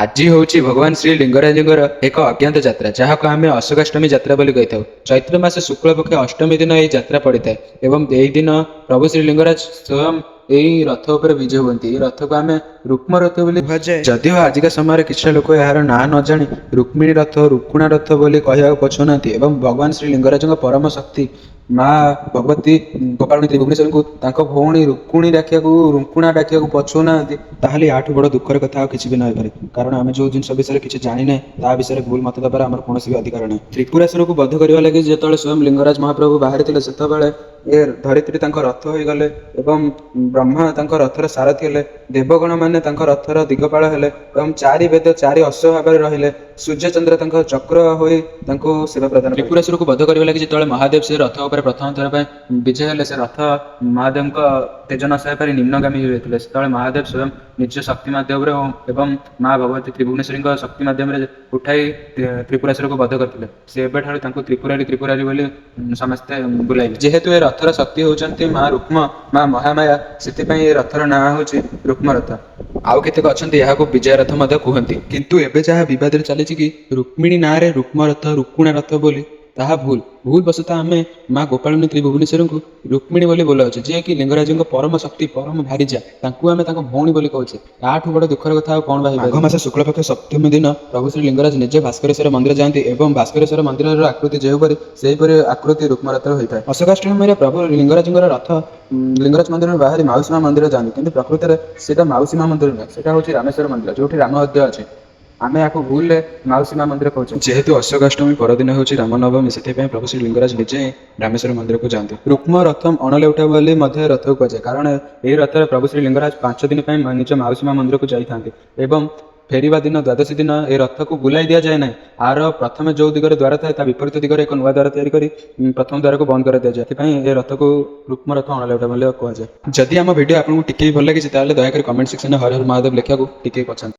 ଆଜି ହେଉଛି ଭଗବାନ ଶ୍ରୀ ଲିଙ୍ଗରାଜଙ୍କର ଏକ ଅଜ୍ଞାତ ଯାତ୍ରା, ଯାହାକୁ ଆମେ ଅଶୋକାଷ୍ଟମୀ ଯାତ୍ରା ବୋଲି କହିଥାଉ। ଚୈତ୍ର ମାସ ଶୁକ୍ଳପକ୍ଷ ଅଷ୍ଟମୀ ଦିନ ଏହି ଯାତ୍ରା ପଡ଼ିଥାଏ ଏବଂ ଏହି ଦିନ ପ୍ରଭୁ ଶ୍ରୀ ଲିଙ୍ଗରାଜ ସ୍ୱୟଂ ଏହି ରଥ ଉପରେ ବିଜେ ହୁଅନ୍ତି। ଏହି ରଥକୁ ଆମେ ରୁକ୍ମ ରଥ ବୋଲି କୁହାଯାଏ। ଯଦିଓ ଆଜିକା ସମୟରେ କିଛିଟା ଲୋକ ଏହାର ନାଁ ନ ଜାଣି ରୁକ୍ମିଣୀ ରଥ, ରୁକୁଣା ରଥ ବୋଲି କହିବାକୁ ପଛଉନାହାନ୍ତି ଏବଂ ଭଗବାନ ଶ୍ରୀ ଲିଙ୍ଗରାଜଙ୍କ ପରମ ଶକ୍ତି ମା ଭଗବତୀ ଗୋପାଳୁଣୀ ତ୍ରିଭୁବନେଶ୍ୱରୀଙ୍କୁ ତାଙ୍କ ଭଉଣୀ ରୁକୁଣୀ ଡାକିବାକୁ, ରୁକୁଣା ଡାକିବାକୁ ପଛଉନାହାନ୍ତି, ତାହେଲେ ୟାଠୁ ବଡ଼ ଦୁଃଖର କଥା ଆଉ କିଛି ବି ନ ହେଇପାରେ। କାରଣ ଆମେ ଯେଉଁ ଜିନିଷ ବିଷୟରେ କିଛି ଜାଣିନେ, ତା ବିଷୟରେ ଭୁଲ ମତ ଦେବାର ଆମର କୌଣସି ବି ଅଧିକାର ନାହିଁ। ତ୍ରିପୁରାସୁରକୁ ବଧ କରିବା ଲାଗି ଯେତେବେଳେ ସ୍ୱୟଂ ଲିଙ୍ଗରାଜ ମହାପ୍ରଭୁ ବାହାରିଥିଲେ, ସେତେବେଳେ ଏ ଧରିତ୍ରୀ ତାଙ୍କ ରଥ ହୋଇଗଲେ ଏବଂ ବ୍ରହ୍ମା ତାଙ୍କ ରଥର ସାରଥୀ ହେଲେ, ଦେବଗଣ ମାନେ ତାଙ୍କ ରଥର ଦିଗପାଳ ହେଲେ ଏବଂ ଚାରି ବେଦ ଚାରି ଅଶ୍ୱ ଭାବରେ ରହିଲେ। ସୂର୍ଯ୍ୟ ଚନ୍ଦ୍ର ତାଙ୍କ ଚକ୍ର ହୋଇ ତାଙ୍କୁ ସେବା ପ୍ରଦାନ। ତ୍ରିପୁରାସୁରକୁ ବଧ କରିବା ଲାଗି ଯେତେବେଳେ ମହାଦେବ ସେ ରଥ ଉପରେ ପ୍ରଥମ ଥର ପାଇଁ ବିଜେ ହେଲେ, ସେ ରଥ ମହାଦେବଙ୍କ ତେଜ ନ ସହିପାରି ନିମ୍ନଗାମୀ ହୋଇଯାଇଥିଲେ। ସେତେବେଳେ ମହାଦେବ ସ୍ୱୟଂ ନିଜ ଶକ୍ତି ମାଧ୍ୟମରେ ଏବଂ ମା ଭଗବତୀ ତ୍ରିଭୁବନେଶ୍ୱରୀଙ୍କ ଶକ୍ତି ମାଧ୍ୟମରେ ଉଠାଇ ତ୍ରିପୁରାସୁରକୁ ବଧ କରିଥିଲେ। ସେ ଏବେଠାରୁ ତାଙ୍କୁ ତ୍ରିପୁରାରୀ ତ୍ରିପୁରାରୀ ବୋଲି ସମସ୍ତେ ବୁଲାଇଲେ। ଯେହେତୁ ଏ ରଥର ଶକ୍ତି ହେଉଛନ୍ତି ମା ରୁକ୍ମ, ମା ମହାମାୟା, ସେଥିପାଇଁ ଏ ରଥର ନାଁ ହେଉଛି ରୁକ୍ମ ରଥ। ଆଉ କେତେକ ଅଛନ୍ତି, ଏହାକୁ ବିଜୟ ରଥ ମଧ୍ୟ କୁହନ୍ତି। କିନ୍ତୁ ଏବେ ଯାହା ବିବାଦରେ ଚାଲିଛି କି ରୁକ୍ମିଣୀ ନାଁରେ ରୁକ୍ମ ରଥ, ରୁକୁଣା ରଥ ବୋଲି, ତାହା ଭୁଲ। ଭୁଲ ବଶତଃ ଆମେ ମା ଗୋପାଳୁଣୀ ତ୍ରିଭୁବନେଶ୍ୱରୀଙ୍କୁ ରୁକ୍ମିଣୀ ବୋଲି ବୋଲାଉଛେ, ଯିଏକି ଲିଙ୍ଗରାଜଙ୍କ ପରମ ଶକ୍ତି, ପରମ ଭାରିଜା। ତାଙ୍କୁ ଆମେ ତାଙ୍କ ଭଉଣୀ ବୋଲି କହୁଛେ। ତାଠୁ ବଡ଼ ଦୁଃଖର କଥା ଆଉ କ'ଣ ବା? ମାଘ ମାସ ଶୁକ୍ଳପକ୍ଷ ସପ୍ତମୀ ଦିନ ପ୍ରଭୁ ଶ୍ରୀ ଲିଙ୍ଗରାଜ ନିଜେ ଭାସ୍କରେଶ୍ୱର ମନ୍ଦିର ଯାଆନ୍ତି ଏବଂ ଭାସ୍କରେଶ୍ୱର ମନ୍ଦିରର ଆକୃତି ଯେଉଁପରି, ସେହିପରି ଆକୃତି ରୁକ୍ମରଥର ହୋଇଥାଏ। ଅଶୋକାଷ୍ଟମୀରେ ପ୍ରଭୁ ଲିଙ୍ଗରାଜଙ୍କର ରଥ ଲିଙ୍ଗରାଜ ମନ୍ଦିରରୁ ବାହାରି ମାଉସୀ ମା ମନ୍ଦିର ଯାଆନ୍ତି। କିନ୍ତୁ ପ୍ରକୃତରେ ସେଇଟା ମାଉସୀ ମା ମନ୍ଦିର ନୁହେଁ, ସେଇଟା ହେଉଛି ରାମେଶ୍ୱର ମନ୍ଦିର, ଯେଉଁଠି ରାମ ଅଧ୍ୟ ଅଛି। ଆମେ ୟାକୁ ଭୁଲରେ ମାଉସୀ ମା ମନ୍ଦିର କହୁଛେ। ଯେହେତୁ ଅଶୋକାଷ୍ଟମୀ ପରଦିନ ହେଉଛି ରାମନବମୀ, ସେଥିପାଇଁ ପ୍ରଭୁ ଶ୍ରୀ ଲିଙ୍ଗରାଜ ନିଜେ ରାମେଶ୍ୱର ମନ୍ଦିରକୁ ଯାଆନ୍ତି। ରୁକ୍ମ ରଥମ ଅଣଲେଉଟା ବୋଲି ମଧ୍ୟ ରଥକୁ କୁହାଯାଏ, କାରଣ ଏହି ରଥରେ ପ୍ରଭୁ ଶ୍ରୀ ଲିଙ୍ଗରାଜ 5 ଦିନ ପାଇଁ ନିଜ ମାଉସୀ ମା ମନ୍ଦିରକୁ ଯାଇଥାନ୍ତି ଏବଂ ଫେରିବା ଦିନ, ଦ୍ୱାଦଶୀ ଦିନ ଏ ରଥକୁ ବୁଲାଇ ଦିଆଯାଏ ନାହିଁ। ଆର ପ୍ରଥମେ ଯେଉଁ ଦିଗରେ ଦ୍ୱାର ଥାଏ, ତା ବିପରୀତ ଦିଗରେ ଏକ ନୂଆ ଦ୍ୱାର ତିଆରି କରି ପ୍ରଥମ ଦ୍ୱାରକୁ ବନ୍ଦ କରିଦିଆଯାଏ। ସେଥିପାଇଁ ଏ ରଥକୁ ରୁକ୍ମ ରଥ ଅଣଲେଉଟା ବୋଲି କୁହାଯାଏ। ଯଦି ଆମ ଭିଡ଼ିଓ ଆପଣଙ୍କୁ ଟିକେ ବି ଭଲ ଲାଗିଛି, ତାହେଲେ ଦୟାକରି କମେଣ୍ଟ ସେକ୍ସନରେ ହର ହର ମହାଦେବ ଲେଖିବାକୁ ଟିକେ ବି ପଛାନ୍ତୁ।